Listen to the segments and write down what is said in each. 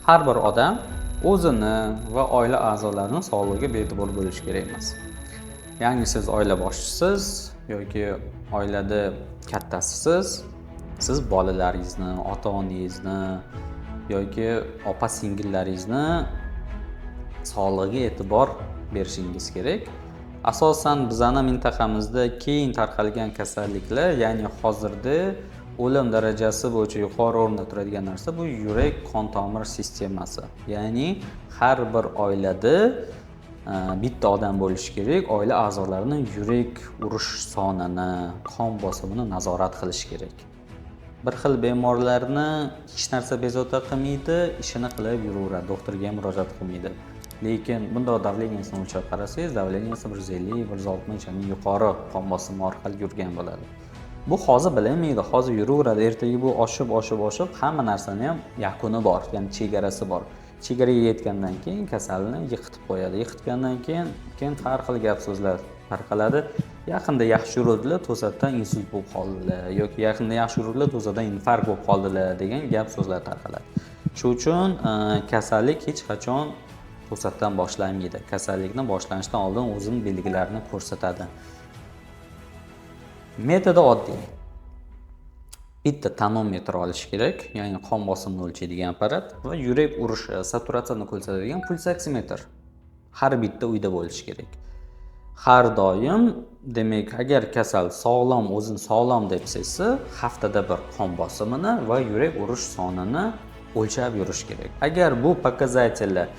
Har bir odam o'zini va oila a'zolarini sog'lig'iga bee'tibor bo'lishi kerak emas. Ya'ni siz oila boshchisiz yoki oilada kattasisiz, siz bolalaringizni, ota-onangizni yoki opa singillaringizni sog'lig'iga e'tibor berishingiz kerak. Asosan bizani mintaqamizda keng tarqalgan kasalliklar, ya'ni hozirda o'lim darajasi bo'yicha yuqori o'rinda turadigan narsa bu yurak qon tomir sistemasi. Ya'ni har bir oilada bitta odam bo'lishi kerak, oila a'zolarini yurak urish sonini, qon bosimini nazorat qilish kerak. Bir xil bemorlarni hech narsa bezovta qilmaydi, ishini qilib yuraveradi, doktorga ham murojaat qilmaydi. Lekin bundoq давления sini o'lchab qarasangiz, давления si 150, 160, ya'ni yuqori qon bosimi orqali yurgan bo'ladi. Bu hozir bilinmaydi, hozir yuraveradi, ertaga bu oshib, oshib, oshib, hamma narsani ham yakuni bor, ya'ni chegarasi bor. Chegaraga yetgandan keyin kasalni yiqitib qo'yadi. Yiqitgandan keyin har xil gap so'zlar tarqaladi. Yaqinda yaxshi yuruvdilar, to'satdan insult bo'lib qoldilar yoki yaqinda yaxshi yuruvdilar, to'satdan infarkt bo'lib qoldilar degan gap so'zlar tarqaladi. Shuning uchun kasallik hech qachon to'satdan boshlanmaydi. Kasallikni boshlanishidan oldin o'zini belgilarini ko'rsatadi. Metodi oddiy. Bitta tonometr olish kerak, ya'ni qon bosimini o'lchaydigan apparat va yurak urishi, saturatsiyani ko'rsatadigan pulsoksimetr. Har bitta uyda bo'lishi kerak. Har doim, demak, agar kasal sog'lom, o'zini sog'lom deb sezsa, haftada bir qon bosimini va yurak urish sonini o'lchab yurish kerak. Agar bu показатель lar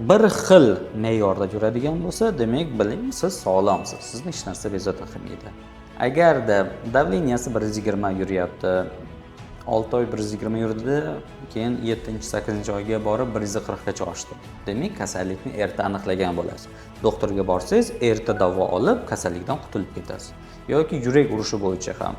bir xil me'yorda yuradigan bo'lsa, demak, biling, siz sog'lomsiz, sizni hech narsa bezovta qilmaydi. Agarda давления si 120 yuryapti, 6 oy 120 yurdi, keyin 7, 8 oyga borib 140 gacha oshdi, demak, kasallikni erta aniqlagan bo'lasiz. Doktorga borsangiz, erta davo olib, kasallikdan qutulib ketasiz. Yoki yurak urishi bo'yicha ham,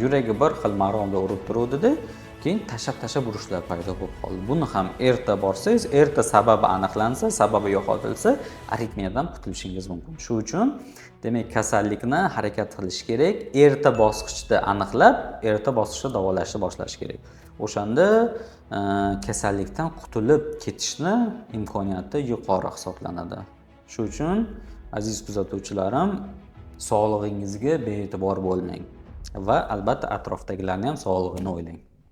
yuragi bir xil maromda urib turuvdida, keyin tashlab tashlab urishlar paydo bo'lib qoldi. Buni ham erta borsangiz, erta sababi aniqlansa, sababi yo'qotilsa, aritmiyadan qutulishingiz mumkin. Shu uchun, demak, kasallikni harakat qilish kerak, erta bosqichda aniqlab, erta bosqichda davolashni boshlash kerak. O'shanda kasallikdan qutulib ketishni imkoniyati yuqori hisoblanadi. Shu uchun, aziz kuzatuvchilarim, sog'lig'ingizga bee'tibor bo'lmang va albatta atrofdagilarni ham sog'lig'ini o'ylang.